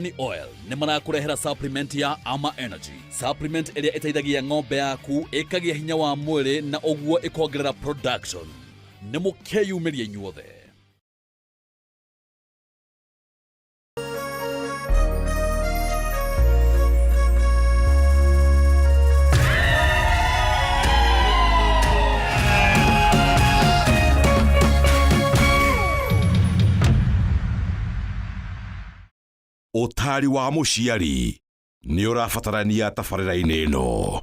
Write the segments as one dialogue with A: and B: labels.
A: Ni Oil nĩ marakũrehera supplement ya Ama Energy, supplement ĩrĩa ĩteithagia ng'ombe yaku ĩkagĩa hinya wa mwĩrĩ na ũguo ĩkongerera production. Nĩ mũkeyumĩria inyuothe.
B: Ũtaari wa mũciari nĩ ũrabatarania tabarĩra-inĩ ĩno.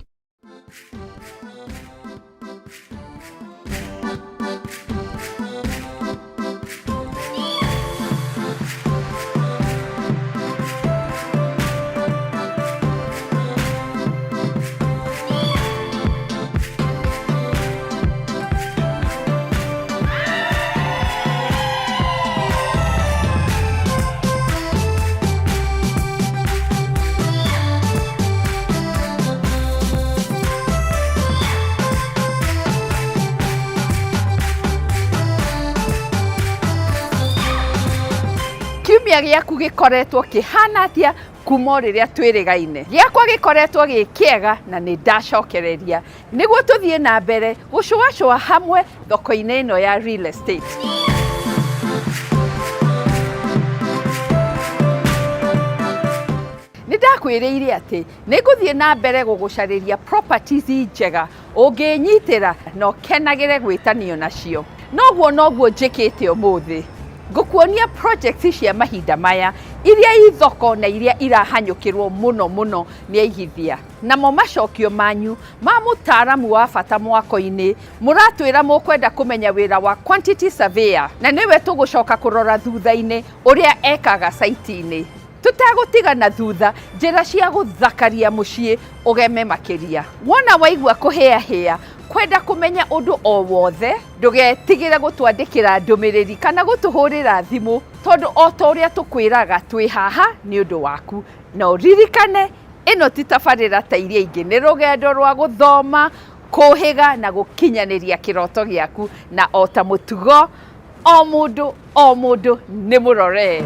C: Kiumia gĩaku gĩkoretwo kĩhana atĩa kuma o rĩrĩa twĩrĩgaine? Gĩakwa gĩkoretwo gĩ kĩega na nĩ ndacokereria nĩguo tũthiĩ na mbere gũcũacũa hamwe thoko-inĩ ĩno ya real estate. Nĩ ndakwĩrĩire atĩ nĩ ngũthiĩ na mbere gũgũcarĩria properties njega ũngĩnyitĩra na ũkenagĩre gwĩtanio nacio. Noguo noguo njĩkĩte ũmũthĩ. Ngũkuonia projects cia mahinda maya iria i thoko na iria irahanyũkĩrwo mũno mũno nĩ aigithia. Namo macokio manyu ma mũtaaramu wa bata mwako-inĩ mũratwĩra mũkwenda kũmenya wĩra wa quantity surveyor na nĩwe tũgũcoka kũrora thutha-inĩ ũrĩa ekaga site-inĩ. Tũtegũtiga na thutha njĩra cia gũthakaria mũciĩ ũgeme makĩria. Wona waigua kũhĩahĩa kwenda kũmenya ũndũ o wothe, ndũgetigĩre gũtwandĩkĩra ndũmĩrĩri kana gũtũhũrĩra thimũ tondũ o ta ũrĩa tũkwĩraga twĩ haha nĩ ũndũ waku. Na ũririkane ĩno ti tabarĩra ta iria ingĩ, nĩ rũgendo rwa gũthoma, kũhĩga na gũkinyanĩria kĩroto gĩaku, na o ta mũtugo o mũndũ o mũndũ nĩ mũrore.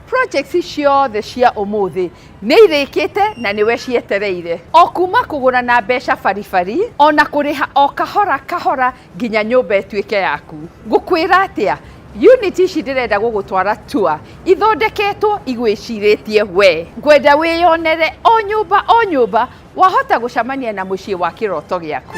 C: Projects ciothe cia ũmũthĩ nĩ irĩkĩte na nĩwe cietereire, o kuma kũgũra na mbeca baribari ona kũrĩha o kahora kahora nginya nyũmba ĩtuĩke yaku. Ngũkwĩra atĩa, unit ici ndĩrenda gũgũtwara tour ithondeketwo igwĩcirĩtie we. Ngwenda wĩyonere o nyũmba o nyũmba wahota gũcemania na mũciĩ wa kĩroto gĩaku.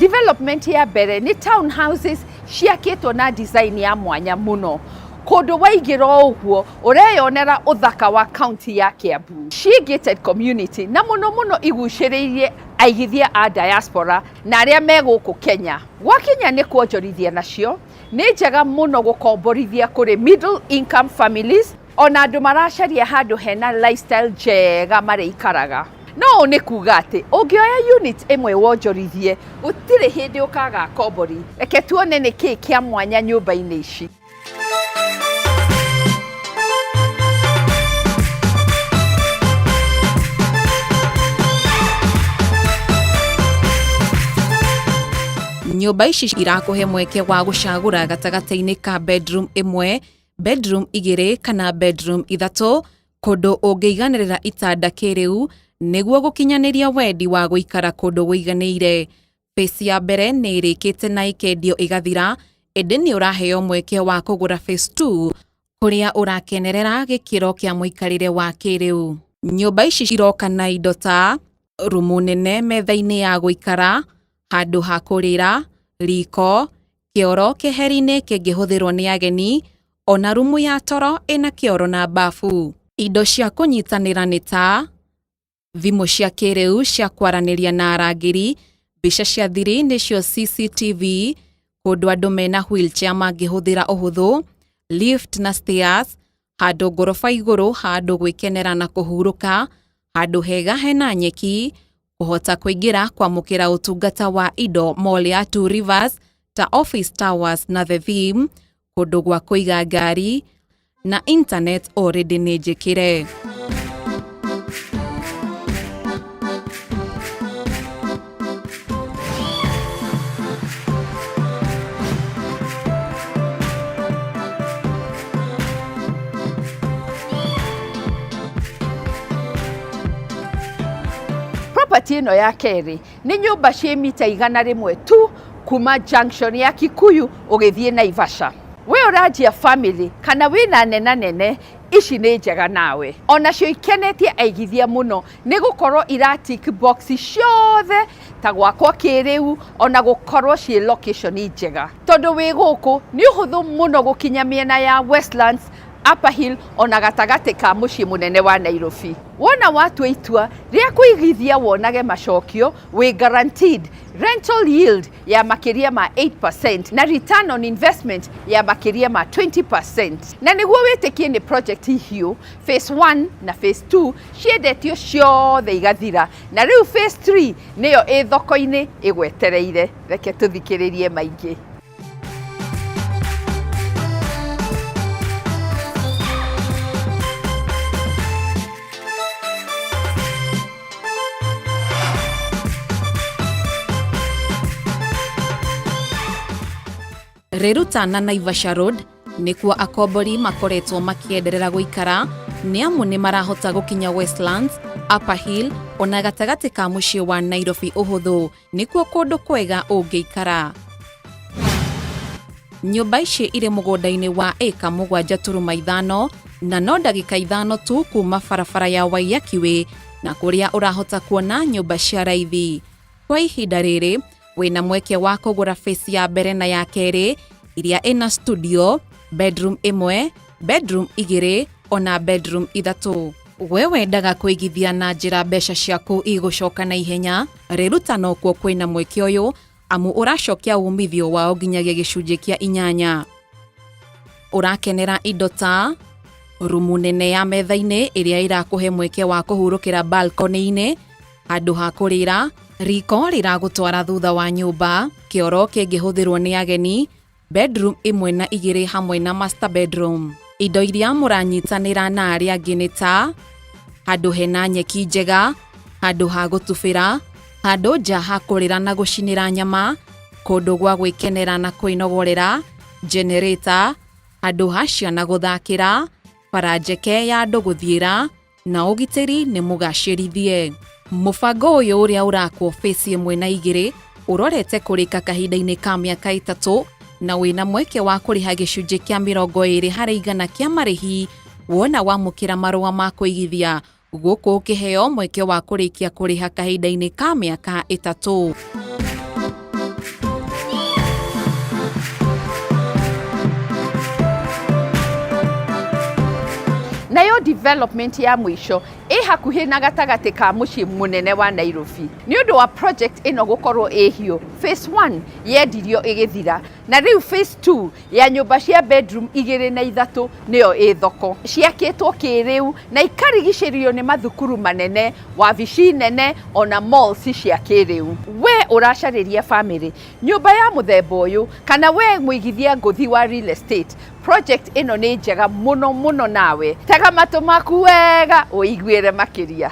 C: Development ya mbere nĩ townhouses ciakĩtwo na design ya mwanya mũno. Kũndũ waingĩra o ũguo ũreyonera ũthaka wa kaunti ya Kiambu. Ci gated community na mũno mũno igucĩrĩirie aigithia a diaspora na arĩa me gũkũ Kenya. Gwakinya nĩ kuonjorithia nacio, nĩ njega mũno gũkomborithia kũrĩ middle income families ona andũ maracaria handũ hena lifestyle njega marĩikaraga. No ũũ nĩ kuga atĩ ũngĩoya unit ĩmwe wonjorithie gũtirĩ hĩndĩ ũkaga akombori. Reke tuone nĩ kĩĩ kĩa mwanya nyũmba-inĩ ici.
D: Nyũmba ici irakũhe mweke wa gũcagũra gatagatĩ-inĩ ka bedroom ĩmwe, bedroom igĩrĩ kana bedroom ithatũ, kũndũ ũngĩiganĩrĩra itanda kĩrĩu nĩguo gũkinyanĩria wendi wa gũikara kũndũ gũiganĩire. Phase ya mbere nĩ ĩrĩkĩte na ĩkendio ĩgathira, ĩndĩ nĩ ũraheo mweke wa kũgũra phase 2 kũrĩa ũrakenerera gĩkĩro kĩa mũikarĩre wa kĩrĩu. Nyũmba ici iroka na indo ta rumu nene metha-inĩ ya gũikara, handũ ha kũrĩra, riko, kĩoro keheri-inĩ kĩngĩhũthĩrwo nĩ ageni, ona rumu ya toro ĩna kĩoro na bafu. Indo cia kũnyitanĩra nĩ ta thimũ cia kĩrĩu cia kwaranĩria na arangĩri, mbica cia thiri nĩcio CCTV, kũndũ andũ mena wheelchair mangĩhũthĩra ũhũthũ, lift na stairs, handũ ngoroba igũrũ ha andũ gwĩkenera na kũhurũka, handũ hega hena nyeki, kũhota kũingĩra kwamũkĩra ũtungata wa indo mall ya Two Rivers ta Office Towers na The Theme, kũndũ gwa kũiga ngari, Na internet already nĩ njĩkĩre.
C: Property ĩno ya kerĩ nĩ nyũmba ciĩ mita 100 tu kuma junction ya Kikuyu ũgĩthiĩ Naivasha. We ũranjia family kana wĩna nena nene, ici nĩ njega nawe. Onacio ikenetie aigithia mũno nĩ gũkorwo ira tick box ciothe ta gwakwo kĩrĩu ona gũkorwo ciĩ location njega. Tondũ wĩ gũkũ nĩ ũhũthũ mũno gũkinya mĩena ya Westlands, Upper Hill ona gatagatĩ ka mũciĩ mũnene wa Nairobi. Wona watua itua rĩa kũigithia wonage macokio, wĩ guaranteed rental yield ya makĩria ma 8% na return on investment ya makĩria ma 20%. Na nĩguo wĩtĩkie nĩ project hiũ, phase 1 na phase 2 ciendetio ciothe igathira, na rĩu phase 3 nĩyo ĩ thoko-inĩ ĩgwetereire. Reke tũthikĩrĩrie maingĩ.
D: Riruta na Naivasha Road nĩkuo akombori makoretwo makĩenderera gũikara nĩ amu nĩ marahota gũkinya Westlands, Upper Hill ona gatagatĩ ka mũciĩ wa Nairobi ũhũthũ nĩkuo kũndũ kwega ũngĩikara. Nyũmba ici irĩ mũgũnda-inĩ wa ĩka 7.5 na no ndagĩka 5 tu kuma barabara ya Waiyaki Way na kũrĩa ũrahota kuona nyũmba cia raithi. Kwa ihinda rĩrĩ wĩna mweke wa kũgũra phase ya mbere na ya kerĩ iria ĩna studio, bedroom 1, bedroom 2 ona bedroom 3. We wendaga kũigithia na njĩra mbeca ciaku igũcoka na ihenya, Riruta nokuo kwĩna mweke ũyũ amu ũracokia umithio wao nginyagia gĩcunjĩ kĩa 8. Ũrakenera indo ta rumu nene ya metha-inĩ ĩrĩa ĩrakũhe mweke wa kũhurũkĩra balcony-inĩ, handũ ha kũrĩra, riko rĩragũtwara thutha wa nyũmba, kĩoro kĩngĩhũthĩrwo nĩ ageni, bedroom 1 na 2 hamwe na master bedroom. Indo iria mũranyitanĩra na arĩa angĩ nĩ ta handũ hena nyeki njega, handũ ha gũtubĩra, handũ nja ha kũrĩra na gũcinĩra nyama, kũndũ gwa gwĩkenera na kwĩnogorera, generator, handũ ha ciana gũthakĩra, bara njeke ya andũ gũthiĩra, na ũgitĩri nĩ mũgacĩrithie. Mũbango ũyũ ũrĩa ũrakwo phase 1 na 2 ũrorete kũrĩka kahinda-inĩ ka mĩaka 3 na wĩna mweke wa kũrĩha gĩcunjĩ kĩa 20 harĩ igana kĩa marĩhi wona wamũkĩra marũa ma kũigithia gũkũ ũkĩheo mweke wa kũrĩkia kũrĩha kahinda-inĩ ka mĩaka 3.
C: Nayo development ya mũico ĩ hakuhĩ na gatagatĩ ka mũciĩ mũnene wa Nairobi. Nĩ ũndũ wa project ĩno gũkorwo ĩ hiũ, phase 1 yendirio ĩgĩthira na rĩu phase 2 ya nyũmba cia bedroom 2 na 3 nĩyo ĩ thoko. Ciakĩtwo kĩrĩu na ikarigicĩrio nĩ mathukuru manene, wabici nene ona malls cia kĩrĩu. We ũracarĩria family nyũmba ya mũthemba ũyũ kana we mũigithia ngũthi wa real estate, project ĩno nĩ njega mũno mũno nawe. Tega matũ maku wega ũiguĩre makĩria.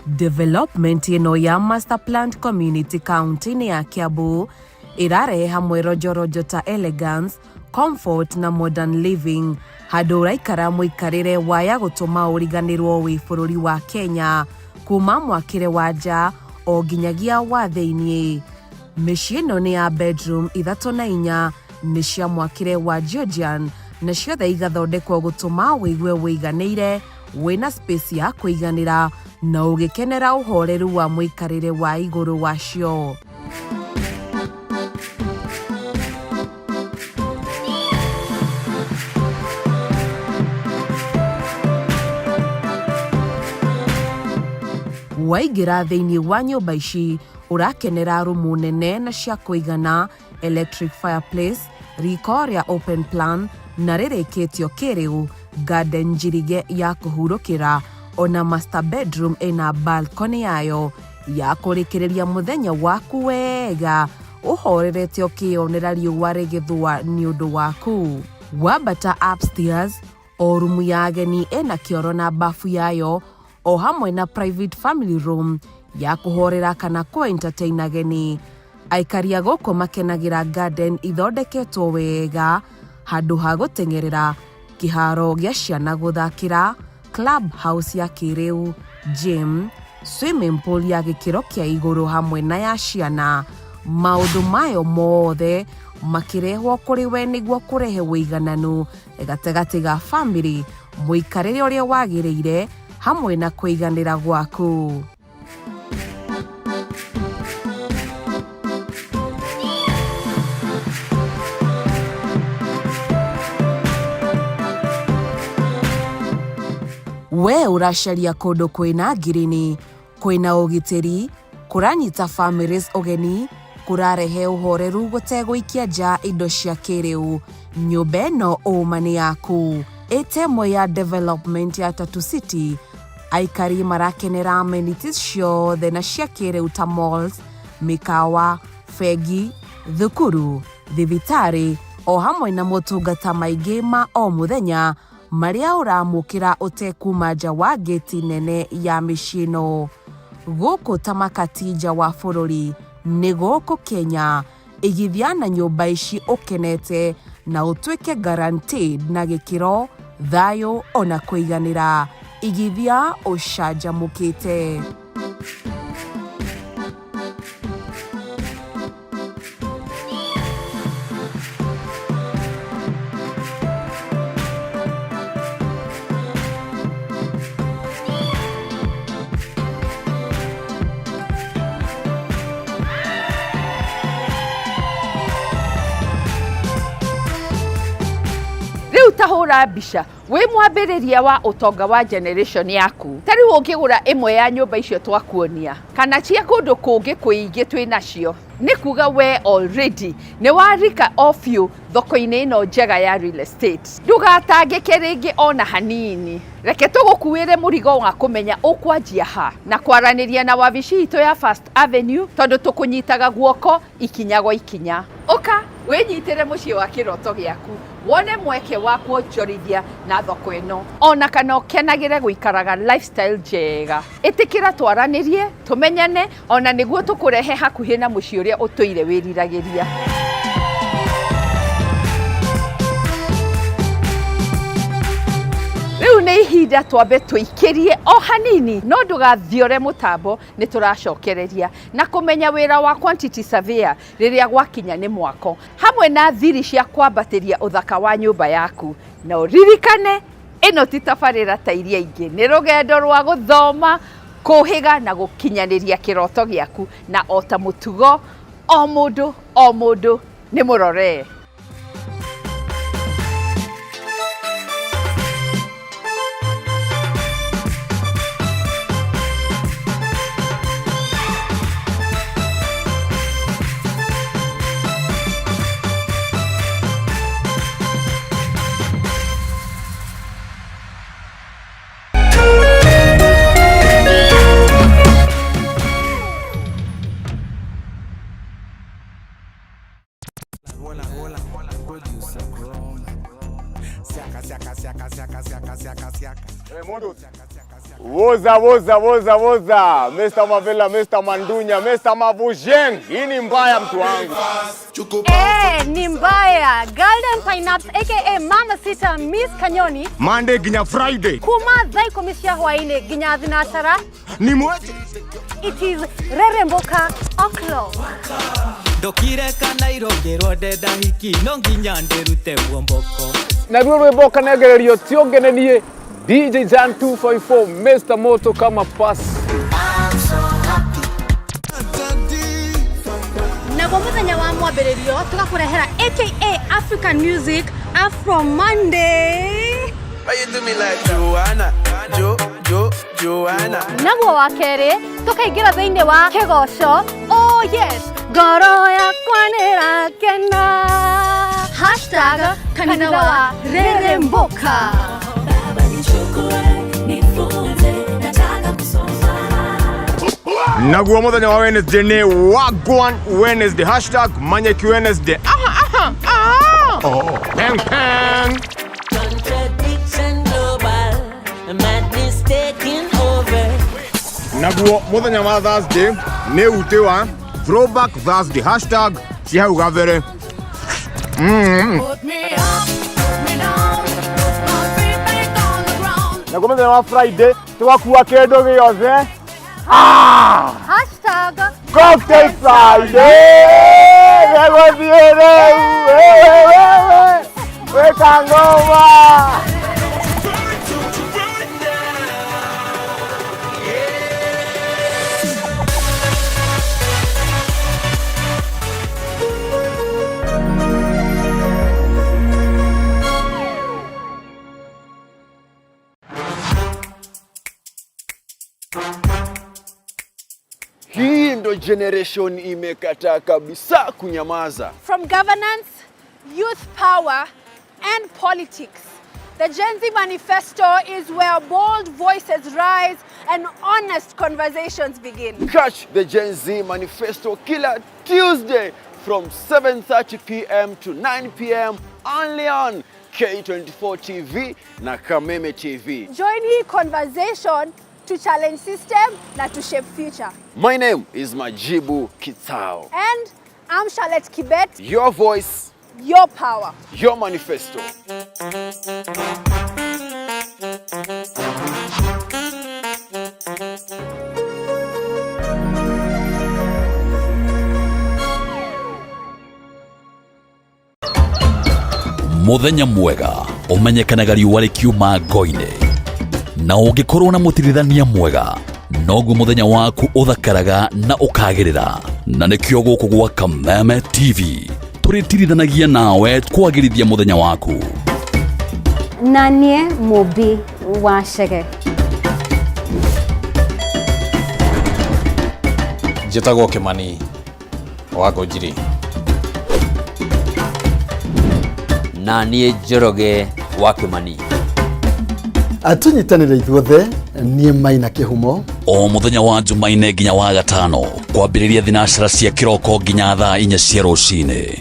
E: Development ĩno ya Master Planned Community County-inĩ ya Kiambu ĩrarehe hamwe rojorojo ta elegance, comfort na modern living handũ ũraikara mũikarĩre waya gũtũma ũriganĩrwo wĩ bũrũri wa Kenya kuma mwakĩre wa nja o nginyagia wa thĩiniĩ. Mĩciĩ ĩno nĩ ya bedroom 3 na 4 nĩ cia mwakĩre wa Georgian na ciothe igathondekwo gũtũma wĩigue wĩiganĩire wĩna space ya kũiganĩra na ũgĩkenera ũhoreru wa mũikarĩre wa igũrũ wacio. Waingĩra thĩinĩ wa nyũmba ici ũrakenera rumu nene na cia kũigana, electric fireplace, riko rĩa open plan na rĩrĩkĩtio kĩrĩu, garden njirige ya kũhurũkĩra Ona master bedroom ĩna balcony yayo ya kũrĩkĩrĩria mũthenya waku wega ũhorerete ũkĩyonera riũa rĩgĩthũa nĩ ũndũ waku. Wambata upstairs, o rumu ya ageni ĩna kĩoro na bafu yayo o hamwe na private family room ya kũhorera kana kũ entertain ageni. Aikari a gũkũ makenagĩra garden ithondeketwo wega, handũ ha gũteng'erera, kĩharo gĩa ciana gũthakĩra, club house ya kĩrĩu, gym, swimming pool ya gĩkĩro kĩa igũrũ hamwe na ya ciana. Maũndũ mayo mothe makĩrehwo kũrĩ we nĩguo kũrehe ũigananu gatagatĩ ga famĩlĩ, mũikarĩre ũrĩa wagĩrĩire hamwe na kũiganĩra gwaku. We ũracaria kũndũ kwĩna ngirini, kwĩna ũgitĩri, kũranyita families ũgeni, kũrarehe ũhoreru gũtegũikia nja indo cia kĩrĩu, nyũmba ĩno ũma nĩ yaku. Ĩta ĩmwe ya development ya Tatu City, aikari marakenera amenities ciothe na cia kĩrĩu ta malls, mĩkawa, bengi, thukuru, thibitarĩ o hamwe na motungata maingĩ ma o mũthenya marĩa ũramũkĩra ũtekuma nja wa ngĩti nene ya mĩciĩ ĩno. Gũkũ ta Makati nja wa bũrũri, nĩ gũkũ Kenya, igithia na nyũmba ici ũkenete na ũtuĩke guaranteed na gĩkĩro, thayũ ona kũiganĩra. Igithia ũcanjamũkĩte.
C: Rĩu ta hũra mbica wĩ mwambĩrĩria wa ũtonga wa generation yaku. Ta rĩu ũngĩgũra ĩmwe ya nyũmba icio twakuonia kana cia kũndũ kũngĩ kũingĩ twĩ nacio, nĩ kuga we already nĩ warika o biũ thoko-inĩ ĩno njega ya real estate. Ndũgatangĩke rĩngĩ ona hanini. Reke tũgũkuĩre mũrigo wa kũmenya ũkwanjia ha na kwaranĩria na wabici itũ ya First Avenue, tondũ tũkũnyitaga guoko ikinya gwa ikinya. Ũka wĩnyitĩre mũciĩ wa kĩroto gĩaku, wone mweke wa kuonjorithia na thoko ĩno, ona kana ũkenagĩre gũikaraga lifestyle njega. Ĩtĩkĩra twaranĩrie, tũmenyane, ona nĩguo tũkũrehe hakuhĩ na mũciĩ ũrĩa ũtũire wĩriragĩria. Rĩu nĩ ihinda twambe tũikĩrie o hanini, no ndũgathiore mũtambo, nĩ tũracokereria na kũmenya wĩra wa quantity surveyor rĩrĩa gwakinya nĩ mwako, hamwe na thiri cia kwambatĩria ũthaka wa nyũmba yaku. Na ũririkane, ĩno ti tabarĩra ta iria ingĩ, nĩ rũgendo rwa gũthoma, kũhĩga na gũkinyanĩria kĩroto gĩaku, na o ta mũtugo, o mũndũ o mũndũ nĩ mũroree.
F: Woza woza woza woza, Mr. Mavela, Mr. Mandunya, Mr. Mavujeng. Hii ni mbaya mtu wangu.
G: Eh, ni mbaya. Golden Pineapple aka Mama Sita Miss Kanyoni.
F: Monday ginya Friday.
G: Kuma thaa ikumi cia hwaini nginya thinacara.
F: Ni mweche.
G: It is Reremboka o'clock.
H: Ndokire kana irongĩrwo ndenda hiki no nginya ndĩrute muomboko.
I: Naruo rwĩmbo kanengererio tiongenenie DJ Jan 254 Mr. Moto kama pass.
G: Naguo muthenya wa mwambĩrĩrio tũgakũrehera aka African Music Afro Monday.
J: Why you do me like Joanna, Jo, Jo, Joanna?
G: Naguo wa kerĩ tũkaingĩra thĩinĩ wa kĩgoco. Oh yes, ngoro yakwa nĩrakena. Hashtag kanitha wa Reremboka.
K: Baba nichukue, nifunze.
F: Naguo mũthenya wa Wednesday nĩ Wagwan Wednesday, hashtag Manyeki Wednesday. Aha, aha, aha. Oh. Peng, peng.
K: Contradiction global, madness taking over.
F: Naguo mũthenya wa Thursday nĩ utĩ wa Throwback Thursday, hashtag ci hau gabere.
K: Put me up, put me down, put my feet back on the ground.
F: Naguo mũthenya wa Friday tũgakua kĩndũ gĩothe. Ah!
G: Hashtag
F: Cocktail Friday! Gĩgũthiĩ rĩu! Wewe, wĩka ngoma!
J: Hii ndo generation imekataa kabisa kunyamaza.
G: From governance, youth power, and politics, the Gen Z Manifesto is where bold voices rise and honest conversations begin.
J: Catch the Gen Z Manifesto kila Tuesday from 7:30 p.m. to 9 p.m. only on K24 TV na Kameme TV.
G: Join hii conversation to challenge system na to shape future.
J: My name is Majibu Kitao.
G: And I'm Charlotte Kibet,
J: Your voice,
G: your power.
J: your manifesto.
A: Muthenya mwega ũmenyekanaga riũa rĩkiuma ngo-inĩ, na ũngĩkorwo na mũtirithania mwega noguo mũthenya waku ũthakaraga na ũkagĩrĩra. Na nĩkĩo gũkũ gwa Kameme TV tũrĩtirithanagia nawe kwagĩrithia mũthenya waku.
G: Na niĩ Mũmbi wa Chege.
L: Njĩtagwo Kĩmani wa Ngũnjiri.
M: Na niĩ Njoroge wa Kĩmani.
N: Tũnyitanĩre ithuothe, niĩ Maina Kĩhumo.
A: O mũthenya wa Jumaine nginya wa gatano, kwambĩrĩria thinacara cia kĩroko nginya thaa 4 cia rũcinĩ.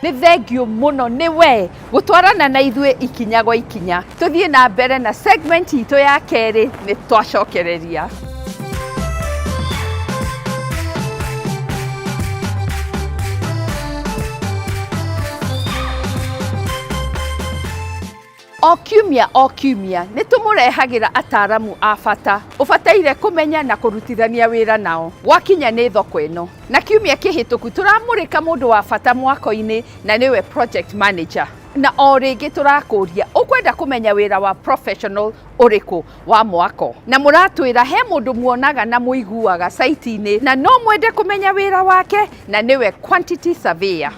C: Nĩ thengio mũno nĩ we gũtwarana na ithuĩ ikinya gwa ikinya. Tũthiĩ na mbere na segment itũ ya kerĩ, nĩ twacokereria. O kiumia o kiumia nĩ tũmũrehagĩra ataramu a bata ũbataire kũmenya na kũrutithania wĩra nao gwakinya nĩ thoko ĩno. Na kiumia kĩhĩtũku tũramũrĩka mũndũ wa bata mwako-inĩ, na nĩwe project manager. Na o rĩngĩ tũrakũria, ũkwenda kũmenya wĩra wa professional ũrĩkũ wa mwako? Na mũratwĩra he mũndũ muonaga na mũiguaga site-inĩ na no mwende kũmenya wĩra wake, na nĩwe quantity surveyor.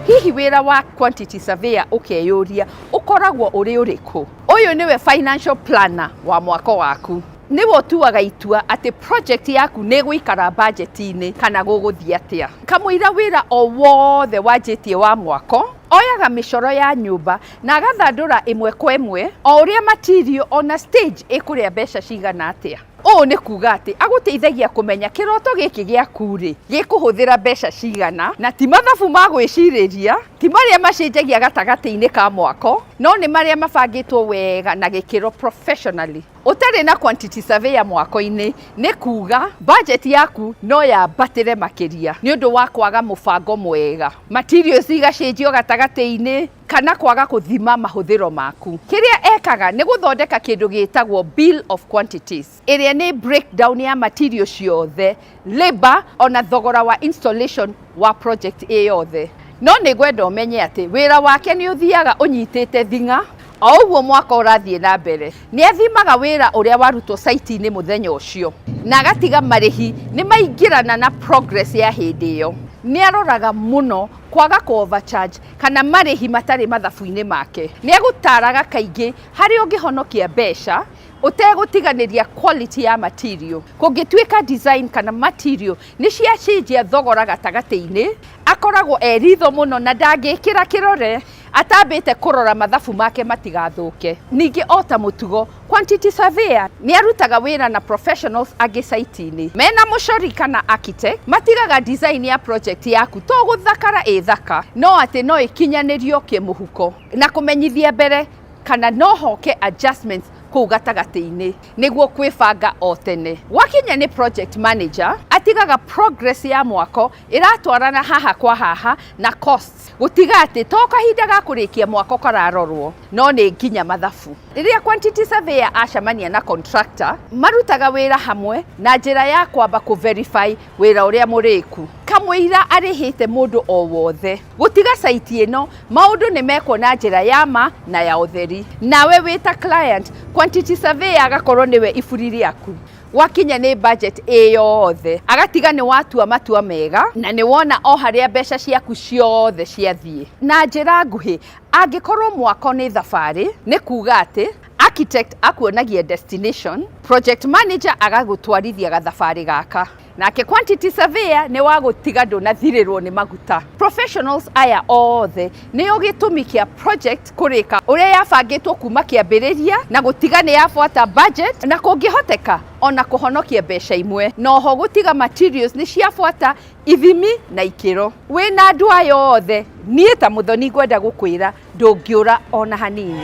C: Hihi wĩra wa quantity surveyor ũkeyũria ũkoragwo ũrĩ ũrĩkũ? Ũyũ nĩwe financial planner wa mwako waku. Nĩwe ũtuaga itua atĩ project yaku nĩ ĩgũikara budget-inĩ kana gũgũthiĩ atĩa. Kamũira wĩra o wothe wanjĩtie wa mwako, oyaga mĩcoro ya nyũmba na agathandũra ĩmwe kwa ĩmwe o ũrĩa material ona stage ĩkũrĩa mbeca cigana atĩa. Ũũ nĩ kuga atĩ agũteithagia kũmenya kĩroto gĩkĩ gĩaku rĩ gĩkũhũthĩra mbeca cigana, na ti mathabu ma gwĩcirĩria, ti marĩa macenjagia gatagatĩ-inĩ ka mwako, no nĩ marĩa mabangĩtwo wega na gĩkĩro professionally. Ũtarĩ na quantity surveyor mwako-inĩ nĩ kuga budget yaku no yambatĩre makĩria nĩ ũndũ wa kwaga mũbango mwega, materials igacenjio gatagatĩ-inĩ kana kwaga kũthima mahũthĩro maku. Kĩrĩa ekaga nĩ gũthondeka kĩndũ gĩtagwo bill of quantities, ĩrĩa nĩ breakdown ya material ciothe, labor ona thogora wa installation wa project ĩ yothe. No nĩ ngwenda ũmenye atĩ wĩra wake nĩ ũthiaga ũnyitĩte thing'a. O ũguo mwaka ũrathiĩ na mbere, nĩ athimaga wĩra ũrĩa warutwo site-inĩ mũthenya ũcio na agatiga marĩhi nĩ maingĩrana na progress ya hĩndĩ ĩyo. Nĩ aroraga mũno kwaga kũ overcharge kana marĩhi matarĩ mathabu-inĩ make. Nĩ agũtaaraga kaingĩ harĩa ũngĩhonokia mbeca ũtegũtiganĩria quality ya material. Kũngĩtuĩka design kana material nĩ ciacenjia thogora gatagatĩ-inĩ, akoragwo e ritho mũno na ndangĩkĩra kĩrore atambĩte kũrora mathabu make matigathũke. Ningĩ o ta mũtugo, quantity surveyor nĩ arutaga wĩra na professionals angĩ site-inĩ. Mena mũcori kana architect, matigaga design ya project yaku to gũthakara ĩ thaka, no atĩ no ĩkinyanĩrio kĩmũhuko na kũmenyithia mbere kana no hoke adjustments kũu gatagatĩ-inĩ nĩguo kwĩbanga o tene. Gwakinya nĩ project manager, atigaga progress ya mwako ĩratwarana haha kwa haha na costs, gũtiga atĩ to kahinda ga kũrĩkia mwako kararorwo no nĩ nginya mathabu. Rĩrĩa quantity surveyor acemania na contractor, marutaga wĩra hamwe na njĩra ya kwamba kũ verify wĩra ũrĩa mũrĩku kamũira arĩhĩte mũndũ o wothe. Gũtiga site ĩno maũndũ nĩ mekwo na njĩra ya ma na ya ũtheri. Nawe wĩ ta client, quantity surveyor agakorwo nĩwe iburi rĩaku. Gwakinya nĩ budget ĩ yothe, agatiga nĩ watua matua mega na nĩ wona o harĩa mbeca ciaku ciothe ciathiĩ. Na njĩra nguhĩ, angĩkorwo mwako nĩ thabarĩ, nĩ kuga atĩ architect akuonagia destination, project manager agagũtwarithia gathabarĩ gaka, nake quantity surveyor nĩ wa gũtiga ndũnathirĩrwo nĩ maguta. Professionals aya othe nĩo gĩtũmi kĩa project kũrĩka ũrĩa yabangĩtwo kuma kĩambĩrĩria na gũtiga nĩ yabuata budget na kũngĩhoteka ona kũhonokia mbeca imwe, na oho gũtiga materials nĩ ciabuata ithimi na ikĩro. Wĩna andũ aya othe, niĩ ta Mũthoni ngwenda gũkwĩra ndũngĩũra ona hanini.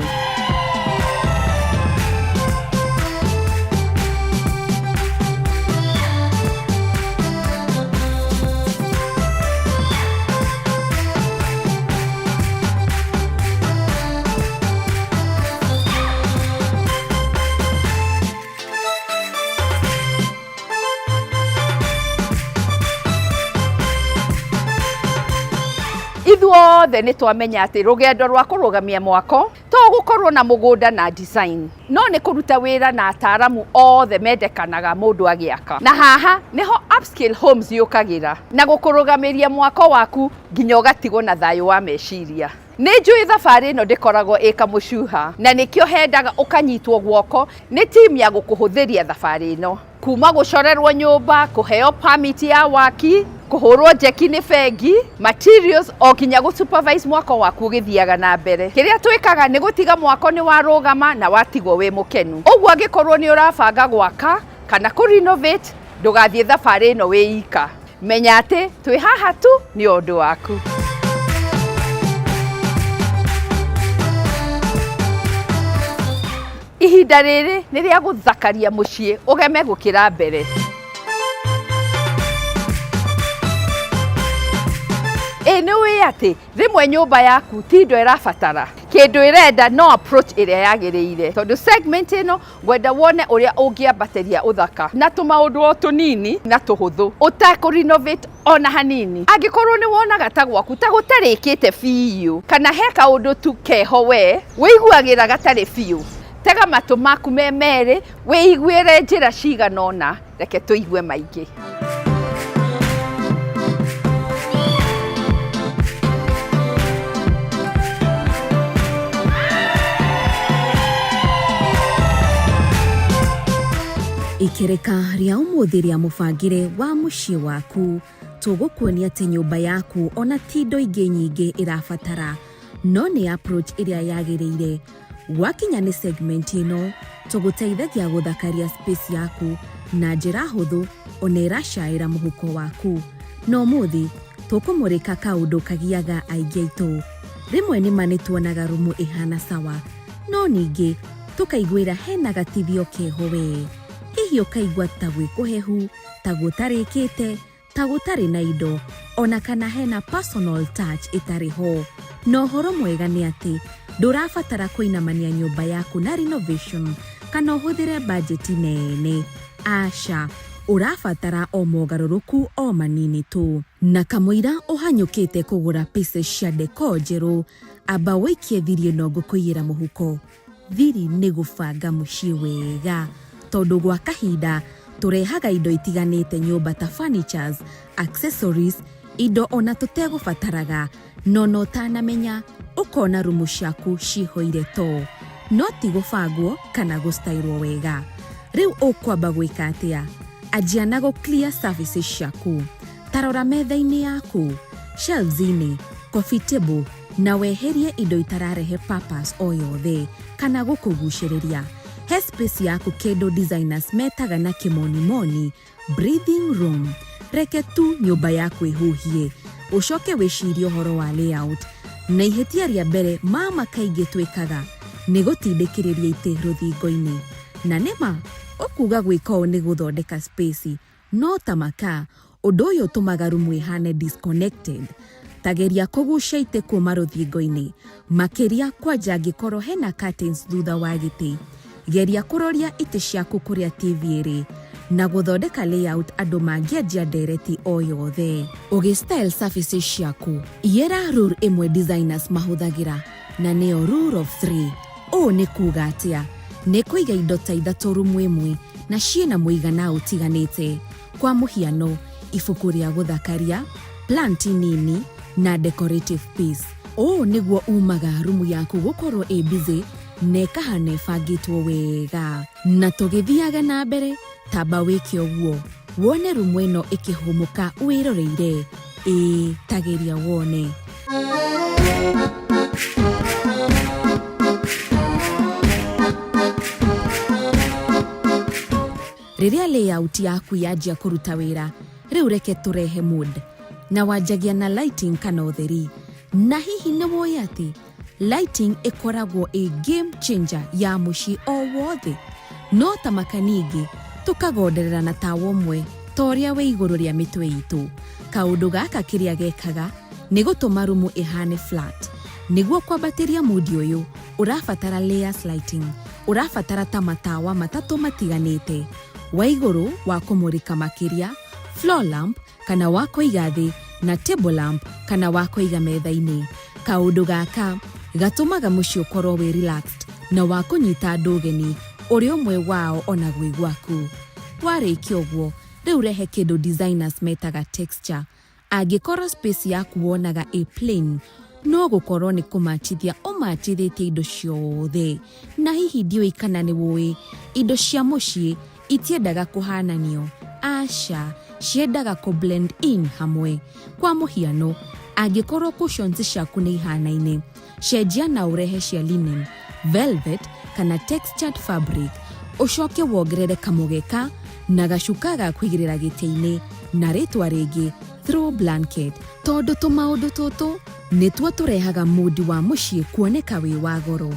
C: Ithuothe nĩ twamenya atĩ rũgendo rwa kũrũgamia mwako to gũkorwo na mũgũnda na design, no nĩ kũruta wĩra na ataaramu othe mendekanaga mũndũ agĩaka. Na haha nĩho Upscale Homes yũkagĩra na gũkũrũgamĩria mwako waku nginya ũgatigwo na thayũ wa meciria. Nĩ njũĩ thabarĩ ĩno ndĩkoragwo ĩ kamũcuha, na nĩkĩo hendaga ũkanyitwo guoko nĩ timu ya gũkũhũthĩria thabarĩ ĩno. Kuma gũcorerwo nyũmba, kũheo permit ya waki, kũhũrwo njeki nĩ bengi, materials o nginya gũ supervise mwako waku ũgĩthiaga na mbere. Kĩrĩa twĩkaga nĩ gũtiga mwako nĩ warũgama na watigwo wĩ mũkenu. Ũguo angĩkorwo nĩ ũrabanga gwaka kana kũ renovate, ndũgathiĩ thabarĩ ĩno wĩ ika. Menya atĩ twĩ haha tu nĩ ũndũ waku. Ihinda rĩrĩ nĩ rĩa gũthakaria mũciĩ ũgeme gũkĩra mbere. Ĩ nĩ ũĩ atĩ rĩmwe nyũmba yaku ti indo ĩrabatara, kĩndũ ĩrenda no approach ĩrĩa yagĩrĩire, tondũ segment ĩno ngwenda wone ũrĩa ũngĩambatĩria ũthaka na tũmaũndũ o tũnini na tũhũthũ ũtekũ renovate ona hanini. Angĩkorwo nĩ wonaga ta gwaku ta gũtarĩkĩte biũ kana he kaũndũ tu keho we wĩiguagĩra gatarĩ biũ, tega matũ maku me merĩ wĩiguĩre njĩra cigana ũna. Reke tũigue maingĩ.
D: Ikereka rĩa ũmũthĩ rĩa mũbangĩre wa mũciĩ waku, tũgũkuonia atĩ nyũmba yaku ona ti indo ingĩ nyingĩ ĩrabatara, no nĩ approach ĩrĩa yagĩrĩire. Gwakinya nĩ segment ĩno, tũgũteithagia gũthakaria space yaku na njĩra hũthũ ona ĩracaĩra mũhuko waku. Na ũmũthĩ tũkũmũrĩka kaũndũ kagiaga aingĩ aitũ. Rĩmwe nĩma nĩtuonaga rumu ĩhana sawa, no ningĩ tũkaiguĩra hena gatithio keho wee. Hihi ũkaigua ta gwĩ kũhehu, ta gũtarĩkĩte, ta gũtarĩ na indo, ona kana hena personal touch ĩtarĩ ho. Na ũhoro mwega nĩ atĩ ndũrabatara kũinamania nyũmba yaku na renovation kana ũhũthĩre budget nene. Aca. Ũrabatara o mogarũrũku o manini tu. Na kamũira ũhanyũkĩte kũgũra pieces cia decor njerũ, amba wĩikie thiri ĩno ngũkũiyĩra mũhuko. Thiri nĩ gũbanga mũciĩ wega tondũ gwa kahinda tũrehaga indo itiganĩte nyũmba ta furnitures, accessories, indo ona tũtegũbataraga no na ũtanamenya ũkona rumu ciaku cihũire to no ti gũbangwo kana gũstairwo wega. Rĩu ũkwamba gwĩka atĩa? Anjia na gũ clear surfaces ciaku. Ta rora metha-inĩ yaku, shelves-inĩ, coffee table na weherie indo itararehe purpose o yothe kana gũkũgucĩrĩria. He space yaku kĩndũ designers metaga na kĩmonimoni breathing room. Reke tu nyũmba yaku ĩhuhie, ũcoke wĩcirie ũhoro wa layout. Na ihĩtia rĩa mbere mama kaingĩ twĩkaga nĩ gũtindĩkĩrĩria itĩ rũthingo-inĩ. Na nĩma ũkuga gwĩka ũũ nĩ gũthondeka space, no ta maka ũndũ ũyũ ũtũmaga rumu ĩhane disconnected. Ta geria kũgucia itĩ kuma rũthingo-inĩ, makĩria kwanja angĩkorwo hena curtains thutha wa gĩtĩ. Geria kũroria itĩ ciaku kũrĩa TV ĩrĩ na gũthondeka layout andũ mangĩanjia ndereti o yothe. Ũgĩ style surfaces ciaku, iyĩra rule ĩmwe designers mahũthagĩra na nĩyo rule of three. Ũũ nĩ kuga atĩa? Nĩ kũiga indo ta ithatũ rumu ĩmwe na ciĩna mũigana ũtiganĩte. Kwa mũhiano, ibuku rĩa gũthakaria, plant nini na decorative piece. Ũũ nĩguo umaga rumu yaku gũkorwo ĩ busy na ĩkahana ĩbangĩtwo wega. Na tũgĩthiaga na mbere, tamba wĩke ũguo wone rumu ĩno ĩkĩhũmũka wĩroreire. Ĩĩ, tageria wone. Rĩrĩa layout yaku yanjia kũruta wĩra, rĩu reke tũrehe mood. Na wanjagia na lighting kana ũtheri. Na hihi nĩ woĩ atĩ lighting ĩkoragwo ĩ game changer ya mũciĩ o wothe? No ta maka ningĩ tũkagonderera na tawa ũmwe ta ũrĩa wĩ igũrũ rĩa mĩtwe itũ. Kaũndũ gaka kĩrĩa gekaga nĩ gũtũma rumu ĩhane flat. Nĩguo kwambatĩria mood ũyũ, ũrabatara layers lighting. Ũrabatara ta matawa matatũ matiganĩte. Wa igũrũ wa kũmũrĩka makĩria, floor lamp kana wa kũiga thĩ na table lamp kana wa kũiga metha-inĩ. Kaũndũ gaka gatũmaga mũciĩ ũkorwo wĩ relaxed na wa kũnyita andũ ũgeni ũrĩ ũmwe wao ona gwĩ gwaku. Warĩkia ũguo, rĩu rehe kĩndũ designers metaga texture. Angĩkorwo space yaku wonaga ĩ plain, no gũkorwo nĩ kũmachithia ũmachithĩtie indo ciothe. Na hihi ndiũĩ kana nĩ wũĩ, indo cia mũciĩ itiendaga kũhananio. Aca, ciendaga kũ blend in hamwe. Kwa mũhiano, angĩkorwo cushions ciaku nĩ ihanaine, cenjia na ũrehe cia linen, velvet kana textured fabric. Ũcoke wongerere kamũgeka na gacuka ga kũigĩrĩra gĩtĩ-inĩ na rĩtwa rĩngĩ throw blanket. Tondũ tũmaũndũ tũtũ nĩtuo tũrehaga mood wa mũciĩ kuoneka wĩ wa goro.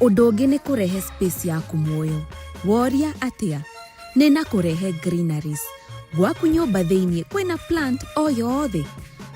D: Ũndũ ũngĩ nĩ kũrehe space yaku muoyo. Woria atĩa? Nĩ na kũrehe greeneries. Gwaku nyũmba thĩinĩ kwĩna plant o yothe?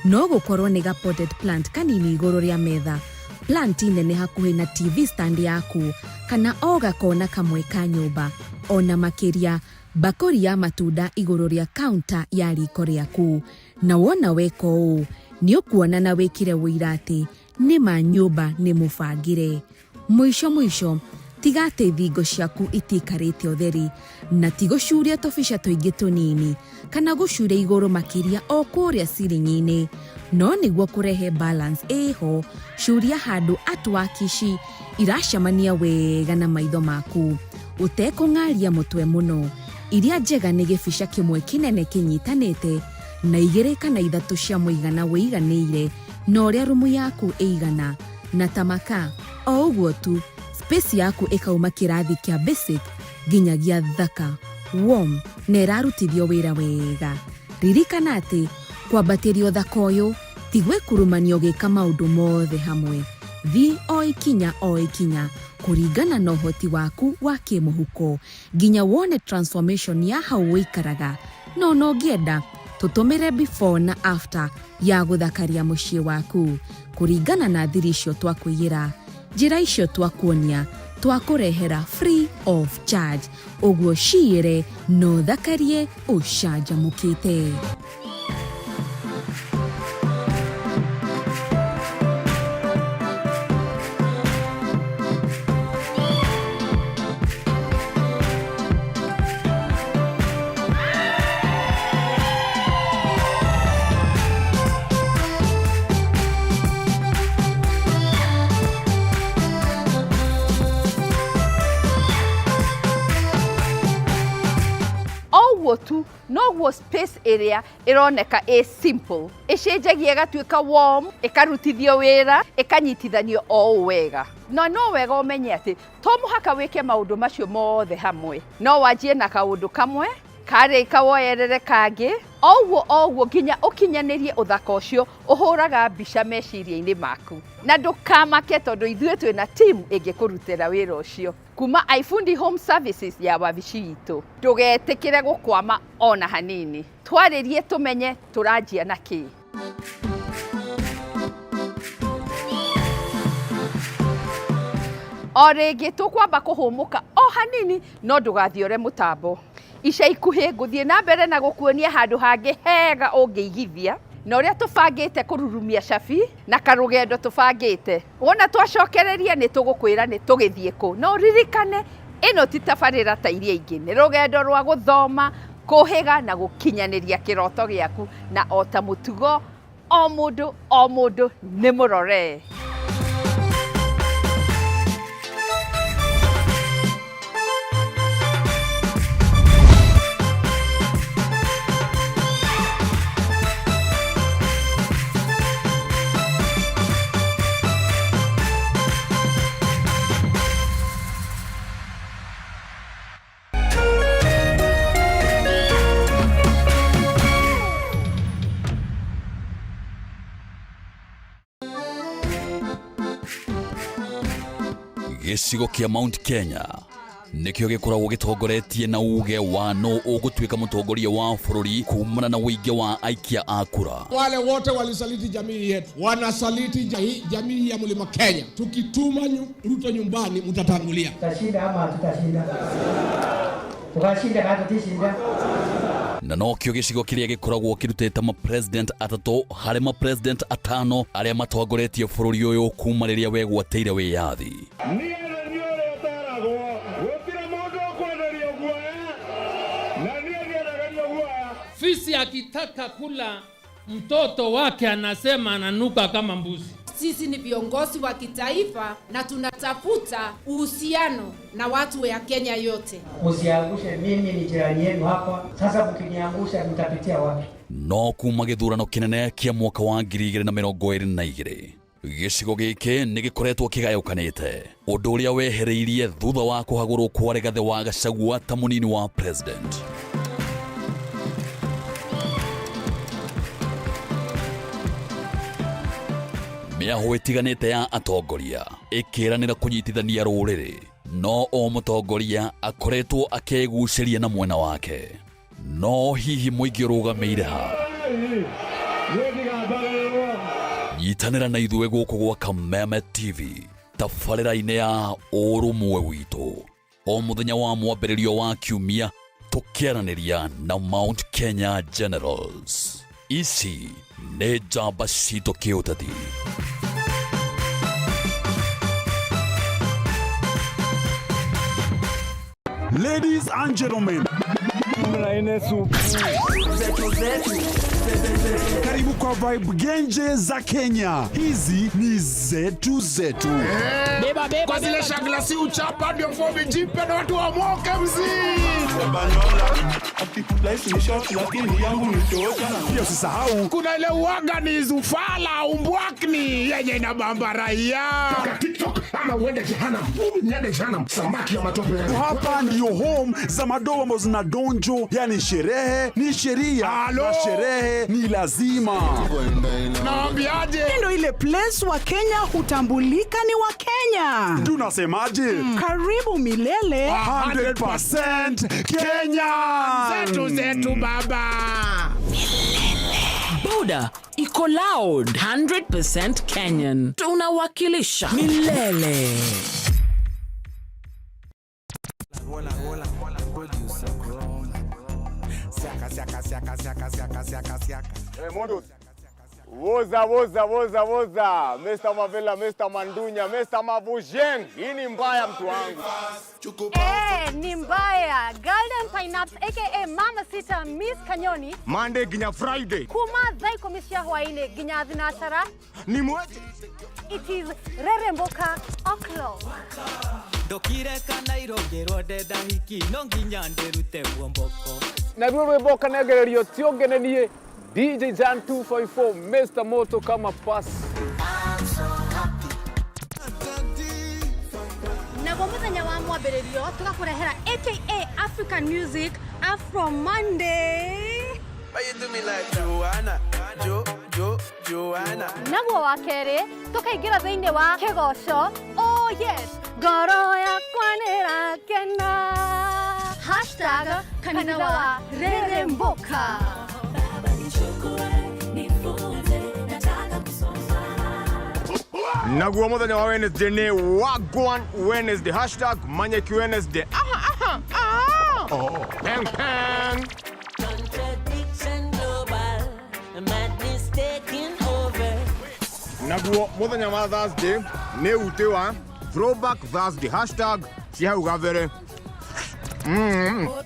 D: No gũkorwo nĩ ga potted plant kanini igũrũ rĩa metha, plant nene hakuhĩ na TV stand yaku, kana o gakona kamwe ka nyũmba. Ona makĩria, mbakũri ya matunda igũrũ rĩa counter ya riko rĩaku. Na wona weka ũũ, nĩ ũkuona na wĩkĩre ũira atĩ nĩma nyũmba nĩ mũbangĩre. Mũico mũico, tiga atĩ thingo ciaku itiikarĩte ũtheri, na ti gũcuria tũbica tũingĩ tũnini, kana gũcuria igũrũ makĩria o kũrĩa ceiling-inĩ. No nĩguo kũrehe balance ĩho, curia handũ artwork ici iracemania wega na maitho maku, ũtekũng'aria mũtwe mũno. Iria njega nĩ gĩbica kĩmwe kĩnene kĩnyitanĩte na igĩrĩ kana ithatũ cia mũigana wĩiganĩire na ũrĩa rumu yaku ĩigana. Na ta maka, o ũguo tu, space yaku ĩkauma kĩrathi kĩa basic nginyagia thaka, warm na ĩrarutithio wĩra wega. Ririkana atĩ kwambatĩria ũthaka ũyũ ti gwĩkurumania ũgĩka maũndũ mothe hamwe. Thiĩ o ikinya o ikinya kũringana na ũhoti waku wa kĩmũhuko nginya wone transformation ya hau ũikaraga. No no ũngĩenda tũtũmĩre before na after ya gũthakaria mũciĩ waku kũringana na thiri icio twakũiyĩra, njĩra icio twakuonia, twakũrehera free of charge. Ũguo ciĩre no thakarie ũcanjamũkĩte.
C: Oguo tu noguo space ĩrĩa ĩroneka ĩ simple ĩcenjagia ĩgatuĩka warm, ĩkarutithio wĩra, ĩkanyitithanio o ũũ wega. Na no wega ũmenye atĩ to mũhaka wĩke maũndũ macio mothe hamwe, no wanjie na kaũndũ kamwe karĩka woerere kangĩ, o ũguo o ũguo nginya ũkinyanĩrie ũthaka ũcio ũhũraga mbica meciria-inĩ maku. Na ndũkamake tondũ ithuĩ twĩna team ĩngĩkũrutĩra wĩra ũcio kuma iFundi Home Services ya wabici itũ. Ndũgetĩkĩre gũkwama ona hanini, twarĩrie tũmenye tũranjia na kĩ. O rĩngĩ tũkwamba kũhũmũka o hanini, no ndũgathiore mũtambo. Ica ikuhĩ ngũthiĩ na mbere na gũkuonia handũ hangĩ hega ũngĩigithia na ũrĩa tũbangĩte kũrurumia cabi na karũgendo tũbangĩte. Wona twacokereria nĩ tũgũkwĩra nĩ tũgĩthiĩ kũ. No ũririkane ĩno ti tabarĩra ta iria ingĩ, nĩ rũgendo rwa gũthoma, kũhĩga na gũkinyanĩria kĩroto gĩaku, na o ta mũtugo o mũndũ o mũndũ nĩ mũrore.
A: Gĩcigo kĩa Mount Kenya nĩkĩo gĩkoragwo gĩtongoretie na uge wa nũ ũgũtuĩka mũtongoria wa bũrũri kumana na ũingĩ wa aikia a kura.
O: Wale wote walisaliti jamii yetu, wanasaliti jamii ya Mlima Kenya. Tukituma Ruto nyumbani, mtatangulia.
P: Tutashinda ama hatutashinda? Tukashinda kana tutishinda?
A: Na nokĩo gĩcigo kĩrĩa gĩkoragwo kĩrutĩte ma-president atatũ harĩ ma-president atano arĩa matongoretie bũrũri ũyũ kuma rĩrĩa wegwatĩire wĩyathi.
Q: Fisi akitaka kula mtoto wake anasema ananuka kama mbuzi.
R: Sisi ni viongozi wa kitaifa na tunatafuta uhusiano na watu ya Kenya yote.
P: Msiangushe, mimi ni jirani yenu hapa. Sasa mkiniangusha mtapitia wapi?
A: No kuma gĩthurano kĩnene kĩa mwaka wa 2022 gĩcigo gĩkĩ nĩ gĩkoretwo kĩgayũkanĩte, ũndũ ũrĩa wehereirie thutha wa kũhagũrwo kwa Rigathĩ wa Gachagua ta mũnini wa president. Mĩahũ ĩtiganĩte ya atongoria ĩkĩranĩra kũnyitithania rũrĩrĩ, no o mũtongoria akoretwo akĩgucĩria na mwena wake. No hihi mũingĩ ũrũgamĩire ha? Nyitanĩra na ithuĩ gũkũ gwa Kameme TV tabarĩra-inĩ ya ũrũmwe witũ o mũthenya wa mwambĩrĩrio wa kiumia, tũkĩaranĩria na Mount Kenya Generals. Ici nĩ njamba citũ kĩũteti.
S: Ladies and gentlemen, karibu kwa vibe genje za Kenya. Hizi ni zetu zetu.
O: Beba, beba, kwa zile shagla si uchapa ndio fomi jipe na watu wa moke mzee.
S: Pia usisahau
O: kuna ile uaga ni zufala umbwakni yenye inabamba raia.
T: TikTok ama uende jehanamu. Mimi niende jehanamu, samaki ya matope.
S: Hapa ndio home za madoa ambazo zina donjo, yani sherehe ni sheria na sherehe ni lazima.
O: Naambiaje?
U: Ndio ile place wa Kenya hutambulika ni wa Kenya.
S: Tunasemaje?
U: Karibu milele.
S: 100% Kenya.
O: Zetu zetu baba.
V: Boda iko loud, 100% Kenyan. Tunawakilisha milele.
B: Siaka, siaka, siaka, siaka, siaka, siaka, siaka.
F: Hey, Mondo. Woza, woza, woza, woza. Mr. Mavela, Mr. Mandunya, Mr. Mavujeng. Hii ni mbaya mtu wangu.
E: Eh, ni mbaya. Golden Pineapple aka Mama Sita Miss Kanyoni.
F: Monday ginya Friday.
E: Kuma thaa ikumi cia hwaini nginya thinacara.
F: Ni mwete.
E: It is Reremboka o'clock.
H: Ndokire kana irongĩrwo ndenda hiki no nginya ndĩrute muomboko.
I: Naruo rwĩmbo ũkanengererio ti ũngenenie DJ Jan 254 Mr. Moto kama pass.
E: Naguo muthenya wa mwambĩrĩrio tũgakũrehera aka African Music Afro Monday.
W: Why you do me like Joanna? Jo, Jo, Joanna.
E: Naguo wa kerĩ tũkaingĩra thĩinĩ wa kĩgoco. Oh yes, ngoro yakwa nĩrakena. Hashtag kanitha wa Reremboka.
F: Naguo muthenya wa Wednesday ni Wagwan Wednesday. Hashtag Manyeki Wednesday. Aha, aha, aha. Oh. Peng, peng.
X: Contradiction global, madness taking over.
F: Naguo muthenya wa Thursday ni ute wa Throwback Thursday. Hashtag cia hau gabere.
K: Put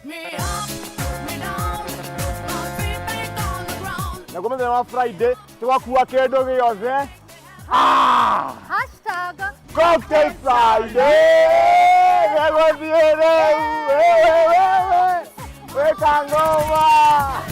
K: me up, put me down, put my feet back on the ground.
F: Naguo muthenya wa Friday tugakua kindu giothe. Ah!
E: Hashtag
F: Cocktail Friday! Gegũthiĩ rĩu! Wĩka ngoma!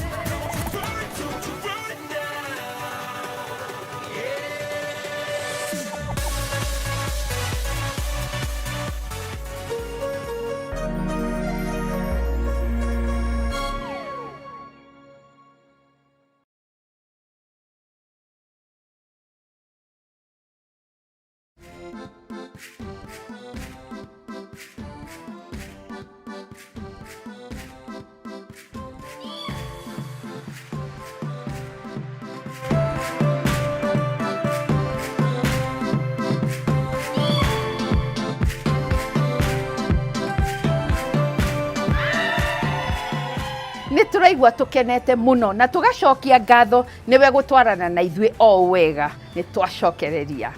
C: Nĩ tũraigua tũkenete mũno na tũgacokia ngatho nĩwe gũtwarana na ithuĩ o wega nĩ twacokereria.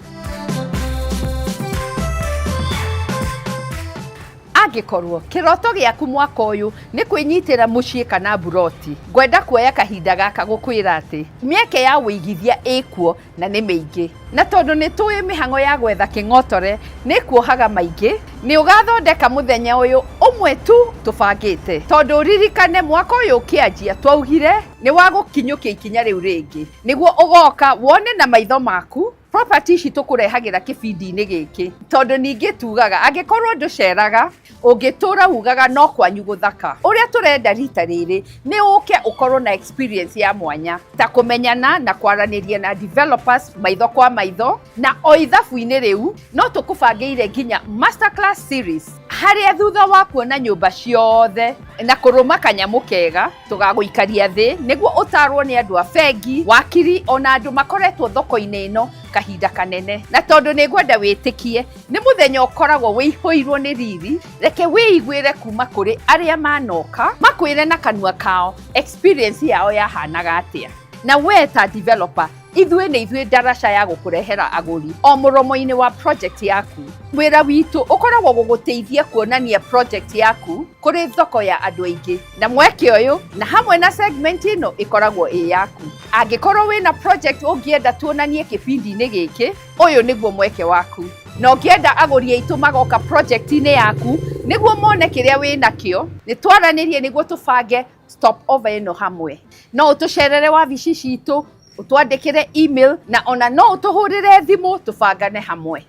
C: Angĩkorwo kĩroto gĩaku mwaka ũyũ nĩ kwĩnyitĩra mũciĩ kana mburoti, ngwenda kuoya kahinda gaka gũkwĩra atĩ mĩeke ya wĩigithia ĩkuo na nĩ mĩingĩ, na tondũ nĩ tũĩ mĩhang'o ya gwetha kĩng'otore nĩ kuohaga maingĩ, nĩ ũgathondeka mũthenya ũyũ ũmwe tu tũbangĩte, tondũ ũririkane mwaka ũyũ ũkĩanjia twaugire nĩ wa gũkinyũkia ikinya rĩu rĩngĩ, nĩguo ũgoka wone na maitho maku property ici tũkũrehagĩra kĩbindi-inĩ gĩkĩ, tondũ ningĩ tugaga angĩkorwo ndũceraga ũngĩtũra ugaga no kwanyu gũthaka. Ũrĩa tũrenda rita rĩrĩ nĩ ũke ũkorwo na experience ya mwanya ta kũmenyana na kwaranĩria na developers maitho kwa maitho, na o ithabu-inĩ rĩu no tũkũbangĩire nginya masterclass series harĩa thutha wa kuona nyũmba ciothe na kũrũma kanyamũ kega tũgagũikaria thĩ nĩguo ũtarwo nĩ andũ a bengi, wakiri ona andũ makoretwo thoko-inĩ ĩno kahinda kanene. Na tondũ nĩ ngwenda wĩtĩkie nĩ mũthenya ũkoragwo wĩihũirwo nĩ riri, reke wĩiguĩre kuma kũrĩ arĩa manoka makwĩre na kanua kao experience yao yahanaga atĩa. Na we ta developer ithuĩ nĩ ithuĩ ndaraca ya gũkũrehera agũri o mũromo-inĩ wa project yaku. Wĩra witũ ũkoragwo gũgũteithia kuonania project yaku kũrĩ thoko ya andũ aingĩ, na mweke ũyũ na hamwe na segment ĩno ĩkoragwo ĩ yaku. Angĩkorwo wĩna project ũngĩenda tuonanie kĩbindi-inĩ gĩkĩ, ũyũ nĩguo mweke waku. Na ũngĩenda agũri aitũ magoka project-inĩ yaku nĩguo mone kĩrĩa wĩnakĩo, nĩ twaranĩrie nĩguo tũbange stop over ĩno hamwe. No ũtũcerere wabici citũ, ũtwandĩkĩre email na ona no ũtũhũrĩre thimũ tũbangane hamwe.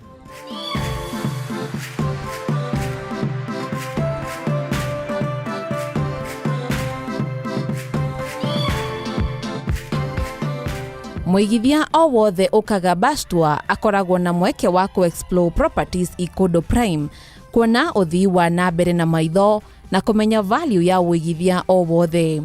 D: Mũigithia o wothe ũkaga Bastua akoragwo na mweke wa kũ explore properties i kũndũ prime, kuona ũthii wa na mbere na maitho na kũmenya value ya ũigithia o wothe.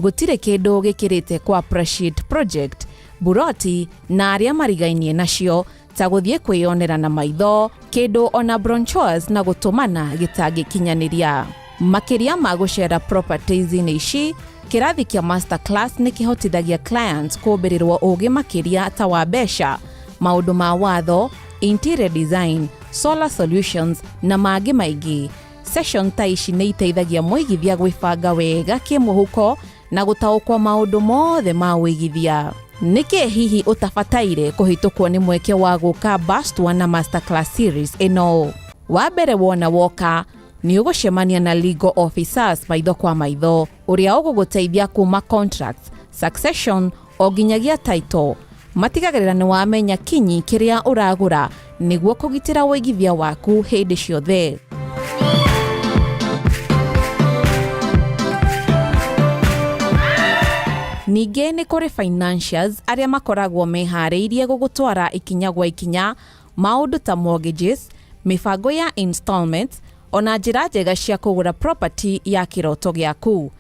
D: Gũtirĩ kĩndũ gĩkĩrĩte kũ appreciate project, buroti na arĩa marigainie nacio ta gũthiĩ kwĩyonera na maitho kĩndũ ona brochures na gũtũmana gĩtangĩkinyanĩria. Makĩria ma gũcera properties-inĩ ici, Kĩrathi kĩa masterclass nĩ kĩhotithagia clients kũmbĩrĩrwo ũgĩ makĩria ta wa mbeca, maũndũ ma watho, interior design, solar solutions na mangĩ maingĩ. Session ta ici nĩ iteithagia mũigithia gwĩbanga wega kĩmũhuko na gũtaũkwo maũndũ mothe ma ũigithia. Nĩkĩ hihi ũtabataire kũhĩtũkwo nĩ mweke wa gũka Bastua na Masterclass series ĩno? Wa mbere wona woka nĩ ũgũcemania na legal officers maitho kwa maitho ũrĩa ũgũgũteithia kuma contracts, succession o nginyagia title. Matigagĩrĩra nĩ wamenya kinyi kĩrĩa ũragũra nĩguo kũgitĩra ũigithia waku hĩndĩ ciothe. Ningĩ nĩ kũrĩ financiers arĩa makoragwo meharĩirie gũgũtwara ikinya gwa ikinya maũndũ ta mortgages, mĩbango ya installments ona njĩra njega cia kũgũra property ya kĩroto gĩaku.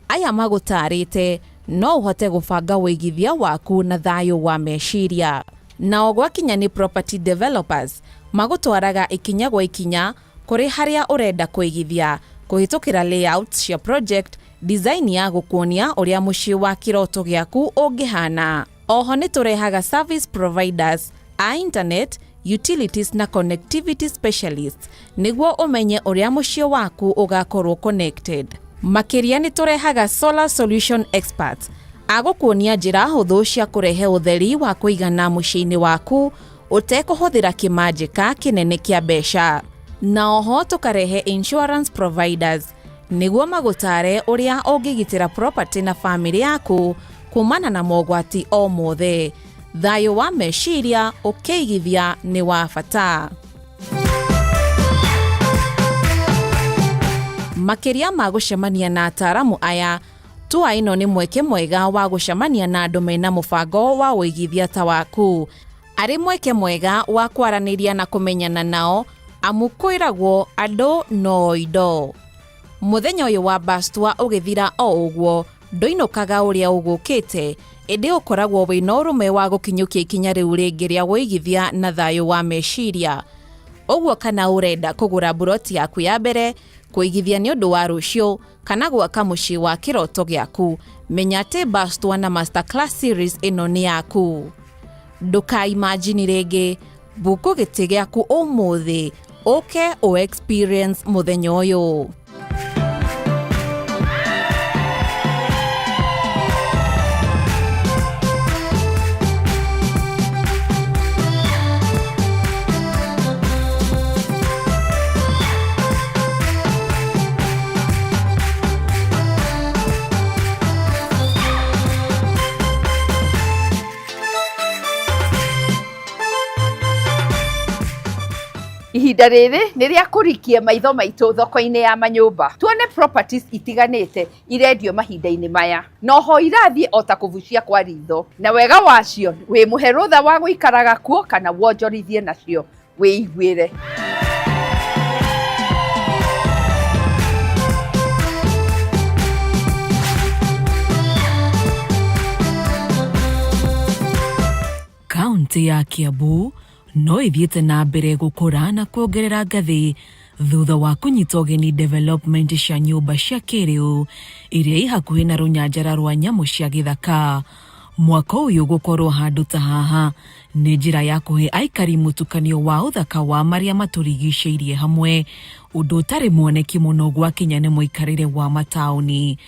D: Aya magũtarĩte no ũhote gũbanga ũigithia waku na thayũ wa meciria. Nao gwakinya nĩ property developers magũtwaraga ikinya gwa ikinya kũrĩ harĩa ũrenda kũigithia kũhĩtũkĩra layouts cia project design ya gũkuonia ũrĩa mũciĩ wa kĩroto gĩaku ũngĩhana. Oho nĩ tũrehaga service providers a internet, utilities na connectivity specialists nĩguo ũmenye ũrĩa mũciĩ waku ũgakorwo connected. Makĩria nĩ tũrehaga solar solution experts agũkuonia njĩra hũthũ cia kũrehe ũtheri wa kũigana mũciĩ-inĩ waku ũtekũhũthĩra kĩmanjĩka kĩnene kĩa mbeca. Na oho tũkarehe insurance providers nĩguo magũtare ũrĩa ũngĩgitĩra property na famĩlĩ yaku kumana na mogwati o mothe. Thayũ wa meciria ũkĩigithia nĩ wa bata. Makĩria ma gũcemania na ataaramu aya, tua ĩno nĩ mweke mwega wa gũcemania na andũ mena mũbango wa ũigithia ta waku. Arĩ mweke mwega wa kwaranĩria na kũmenyana nao amu kwĩragwo andũ no indo. Mũthenya ũyũ wa Bastua ũgĩthira o ũguo ndũinũkaga ũrĩa ũgũkĩte ĩndĩ ũkoragwo wĩna ũrũme wa gũkinyũkia ikinya rĩu rĩngĩ rĩa ũigithia na thayũ wa meciria. Ũguo kana ũrenda kũgũra mburoti yaku ya mbere, kũigithia nĩ ũndũ wa rũciũ kana gwaka mũciĩ wa kĩroto gĩaku, menya atĩ Bastua na Masterclass series ĩno nĩ yaku. Ndũkaimajini rĩngĩ, mbuku gĩtĩ gĩaku ũmũthĩ ũke ũ experience mũthenya ũyũ.
C: Ihinda rĩrĩ nĩ rĩa kũrikia maitho maitũ thoko-inĩ ya manyũmba tuone properties itiganĩte irendio mahinda-inĩ maya na oho irathiĩ o ta kũbucia kwa ritho na wega wacio wĩ mũhe rũtha wa gũikaraga kuo kana wonjorithie nacio wĩiguĩre.
V: Kaunti ya Kiambu no ĩthiĩte na mbere gũkũra na kuongerera ngathĩ thutha wa kũnyita ũgeni development cia nyũmba cia kĩrĩu iria i hakuhĩ na rũnyanjara rwa nyamũ cia gĩthaka. Mwaka ũyũ gũkorwo handũ ta haha nĩ njĩra ya kũhe aikari mũtukanio wa ũthaka wa marĩa matũrigicĩirie hamwe, ũndũ ũtarĩ mwoneki mũno gwakinya nĩ mũikarĩre wa mataũni.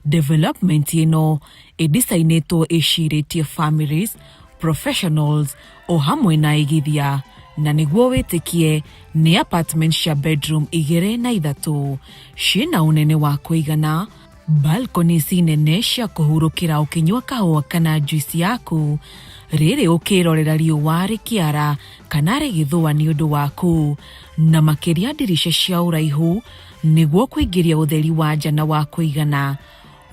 V: Development ĩno ĩdicainĩtwo ĩcirĩtie families, professionals o hamwe na aigithia na nĩguo wĩtĩkie nĩ apartment cia bedroom 2 na 3 ciĩna ũnene wa kũigana, balconies nene cia kũhurũkĩra ũkĩnyua kahũa kana juice yaku rĩrĩ ũkĩrorera riũa rĩkĩara kana rĩgĩthũa nĩ ũndũ waku, na makĩria ndirica cia ũraihu nĩguo kũingĩria ũtheri wa nja na wa kũigana.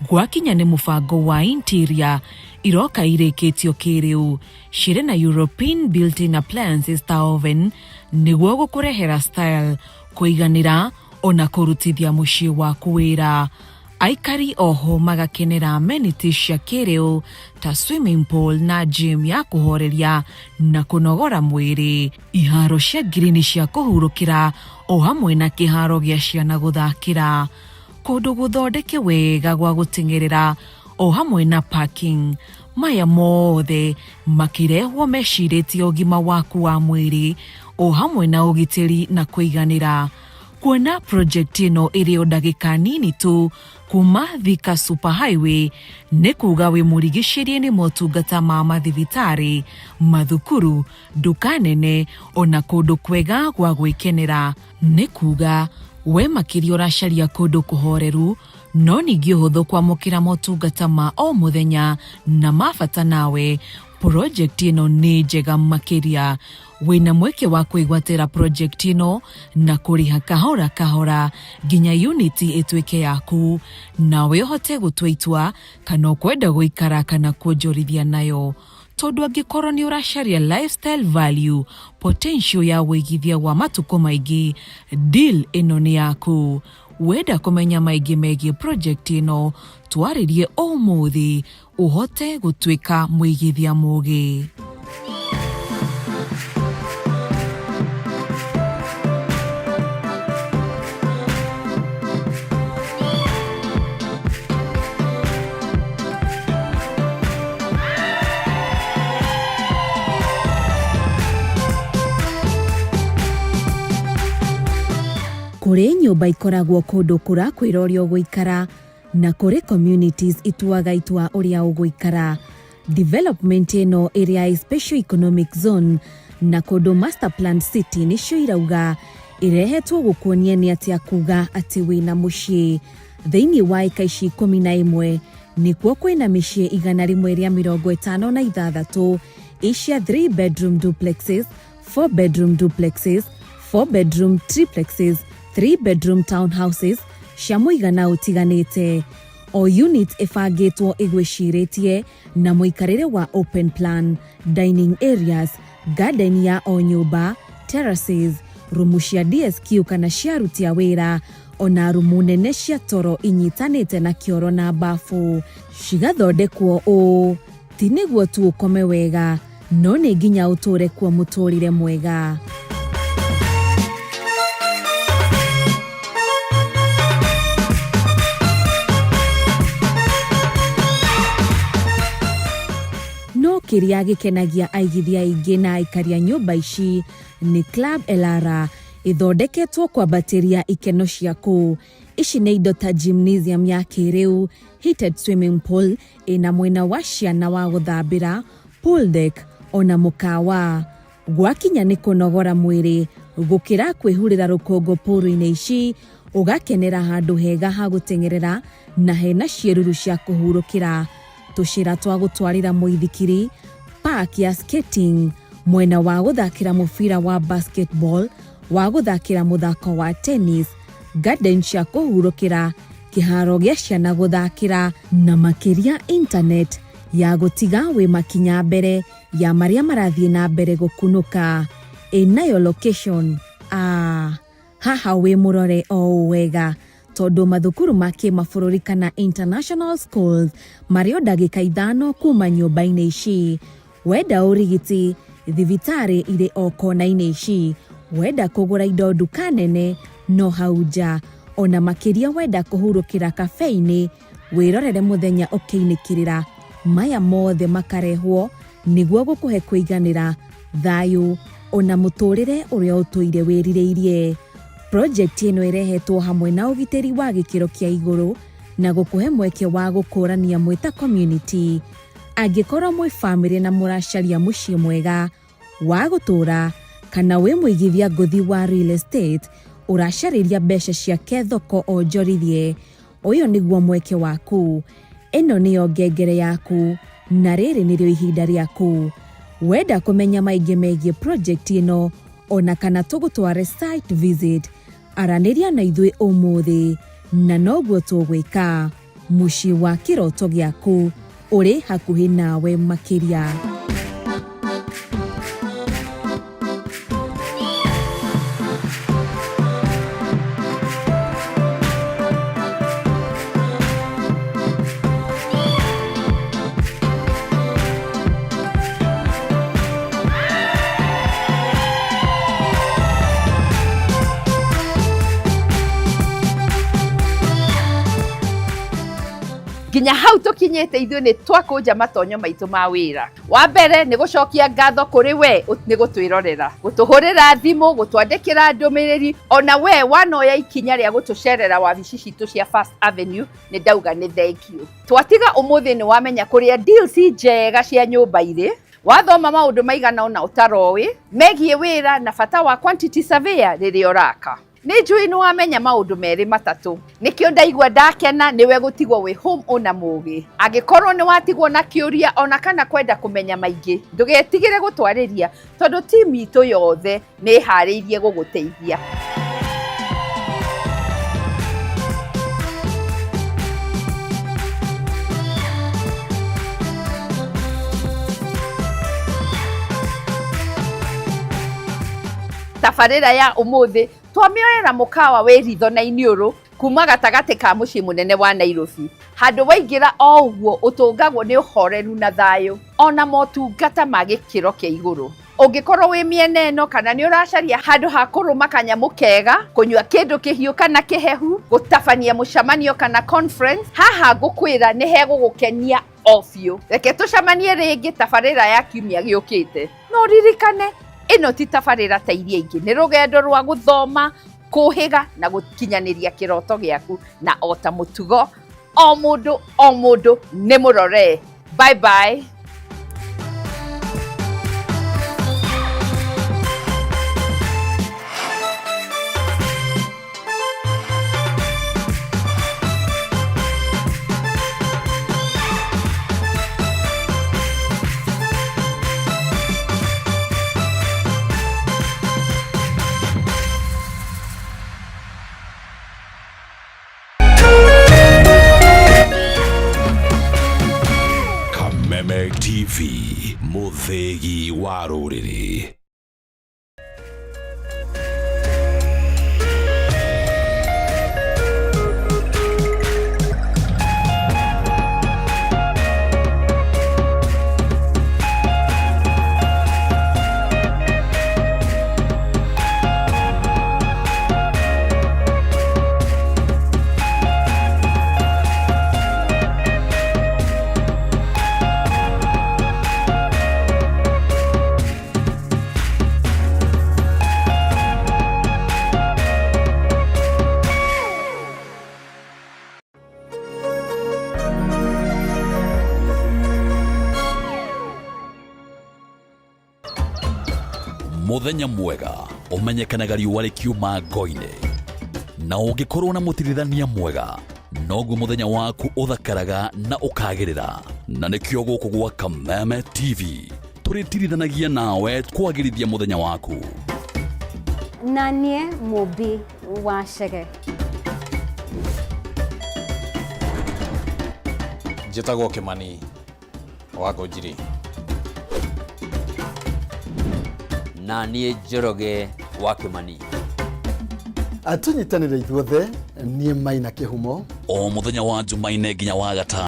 V: Gwakinya nĩ mũbango wa interior iroka irĩkĩtio kĩrĩu cirĩ na European built-in appliances ta oven nĩguo gũkũrehera style kũiganĩra ona kũrutithia mũciĩ waku wĩra. Aikari oho magakenera amenities cia kĩrĩu ta swimming pool na gym ya kũhoreria na kũnogora mwĩrĩ, iharo cia ngirini cia kũhurũkĩra o hamwe na kĩharo gĩa ciana gũthakĩra. Kũndũ gũthondeke wega gwa gũteng'erera o hamwe na parking. Maya mothe makĩrehwo mecirĩtie ũgima waku wa mwĩrĩ o hamwe na ũgitĩri na kũiganĩra. Kuona project ĩno ĩrĩ o ndagĩka nini tu kuma Thika Super Highway nĩ kuga wĩ mũrigicĩrie nĩ motungata ma mathibitarĩ, mathukuru, nduka nene ona kũndũ kwega gwa gwĩkenera. Nĩ kuga we makĩria ũracaria kũndũ kũhoreru no ningĩ ũhũthũ kwamũkĩra motungata ma o mũthenya na ma bata nawe project ĩno nĩ njega makĩria. Wĩna mweke wa kwĩgwatĩra project ĩno na kũrĩha kahora kahora nginya unit ĩtuĩke yaku, nawe ũhote gũtua itua kana ũkwenda gũikara kana kuonjorithia nayo. Tondũ angĩkorwo nĩ ũracaria lifestyle value, potential ya wĩigithia wa matukũ maingĩ, deal ĩno nĩ yaku. Wenda kũmenya maingĩ megiĩ project ĩno, twarĩrie ũmũthĩ ũhote gũtuĩka mũigithia mũgĩ. Kũrĩ nyũmba ikoragwo kũndũ kũrakwĩra ũrĩa ũgũikara na kũrĩ communities ituaga itua ũrĩa ũgũikara. Development ĩno ĩrĩa ĩ Special Economic Zone na kũndũ Master Plan City nĩcio irauga ĩrehetwo gũkuonia nĩ atĩa kuga atĩ wĩna mũciĩ. Thĩinĩ wa ĩka ici 11 nĩkuo kwĩna mĩciĩ 156 icia 3 bedroom duplexes, 4 bedroom duplexes, 4 bedroom triplexes, 3 bedroom townhouses cia mũigana ũtiganĩte. O unit ĩbangĩtwo ĩgwĩcirĩtie na mũikarĩre wa open plan, dining areas, garden ya o nyũmba, terraces, rumu cia DSQ kana cia aruti a wĩra, ona rumu nene cia toro inyitanĩte na kĩoro na bafu. Cigathondekwo ũũ ti nĩguo tu ũkome wega, no nĩ nginya ũtũre kuo mũtũrĩre mwega. No kĩrĩa gĩkenagia aigithia aingĩ na aikari a nyũmba ici nĩ Club Elara ĩthondeketwo kwambatĩria ikeno ciaku. Ici nĩ indo ta gymnasium ya kĩrĩu, heated swimming pool ĩna mwena wa ciana wa gũthambĩra, pool deck ona mũkawa. Gwakinya nĩ kũnogora mwĩrĩ gũkĩra kwĩhurĩra rũkũngũ pool-inĩ ici, ũgakenera handũ hega ha gũteng'erera na hena ciĩruru cia kũhurũkĩra, tũcĩra twa gũtwarĩra mũithikiri, park ya skating, mwena wa gũthakĩra mũbira wa basketball, wa gũthakĩra mũthako wa tennis, garden cia kũhurũkĩra, kĩharo gĩa ciana gũthakĩra, na makĩria internet ya gũtiga wĩ makinya mbere ya marĩa marathiĩ na mbere gũkunũka. Ĩnayo location haha wĩ mũrore o ũũ wega tondũ mathukuru ma kĩmabũrũri kana international schools marĩ o ndagĩka 5 kuma nyũmba-inĩ ici. Wenda ũrigiti, thibitarĩ irĩ o kona-inĩ ici. Wenda kũgũra indo nduka nene no hau nja. Ona makĩria wenda kũhurũkĩra kafe-inĩ, wĩrorere mũthenya ũkĩinĩkĩrĩra. Maya mothe makarehwo nĩguo gũkũhe kũiganĩra, thayũ ona mũtũrĩre ũrĩa ũtũire wĩrirĩirie. Project ĩno ĩrehetwo hamwe na ũgitĩri wa gĩkĩro kĩa igũrũ na gũkũhe mweke wa gũkũrania mwĩ ta community. Angĩkorwo mwĩ famĩlĩ na mũracaria mũciĩ mwega wa gũtũra kana wĩ mũigithia ngũthi wa real estate ũracarĩria mbeca ciake thoko onjorithie, ũyũ nĩguo mweke waku. Ĩno nĩyo ngengere yaku na rĩrĩ nĩrĩo ihinda rĩaku. Wenda kũmenya maingĩ megiĩ project ĩno ona kana tũgũtware site visit, aranĩria na ithuĩ ũmũthĩ na noguo tũgwĩka. Mũciĩ wa kĩroto gĩaku ũrĩ hakuhĩ nawe makĩria.
C: Nginya hau tũkinyĩte ithuĩ nĩ twakũnja matonyo maitũ ma wĩra. Wa mbere nĩ gũcokia ngatho kũrĩ we nĩ gũtwĩrorera, gũtũhũrĩra thimũ, gũtwandĩkĩra ndũmĩrĩri, ona we wanoya ikinya rĩa gũtũcerera wabici citũ cia First Avenue, nĩ ndauga nĩ thank you. Twatiga ũmũthĩ nĩ wamenya kũrĩa deals njega cia nyũmba irĩ, wathoma maũndũ maigana ũna ũtaroĩ megiĩ wĩra na bata wa quantity surveyor rĩrĩa ũraka. Nĩ njũĩ nĩ wamenya maũndũ merĩ matatũ, nĩkĩo ndaigua ndakena nĩwe gũtigwo wĩ home ũna mũgĩ. Angĩkorwo nĩ watigwo na kĩũria ona kana kwenda kũmenya maingĩ, ndũgetigĩre gũtwarĩria tondũ timu itũ yothe nĩ ĩharĩirie gũgũteithia. Tabarĩra ya ũmũthĩ twamĩoera mũkawa wĩ ritho na iniũrũ kuma gatagatĩ ka mũciĩ mũnene wa Nairobi. Handũ waingĩra o ũguo ũtũngagwo nĩ ũhoreru na thayũ ona motungata ma gĩkĩro kĩa igũrũ. Ũngĩkorwo wĩ mĩena ĩno kana nĩ ũracaria handũ ha kũrũma kanyamũ kega, kũnyua kĩndũ kĩhiũ kana kĩhehu, gũtabania mũcemanio kana conference, haha ngũkwĩra nĩ hegũgũkenia o biũ. Reke tũcemanie rĩngĩ tabarĩra ya kiumia gĩũkĩte. No ririkane ĩno ti tabarĩra ta iria ingĩ, nĩ rũgendo rwa gũthoma, kũhĩga na gũkinyanĩria kĩroto gĩaku, na o ta mũtugo o mũndũ o mũndũ nĩ mũrore. Bye bye.
A: Kameme TV, mũthĩgi wa rũrĩrĩ. Muthenya mwega ũmenyekanaga riũa rĩkiuma ngo-inĩ, na ũngĩkorwo na mũtirithania mwega noguo mũthenya waku ũthakaraga na ũkagĩrĩra. Na nĩkĩo gũkũ gwa Kameme TV tũrĩtirithanagia nawe kwagĩrithia mũthenya waku.
E: Na niĩ Mũmbi wa Chege.
G: Njĩtagwo Kĩmani wa Ngũnjiri.
J: Na niĩ Njoroge wa Kĩmani.
N: Tũnyitanĩre ithuothe, niĩ Maina Kĩhumo.
A: O mũthenya wa Jumaine nginya wa gatano.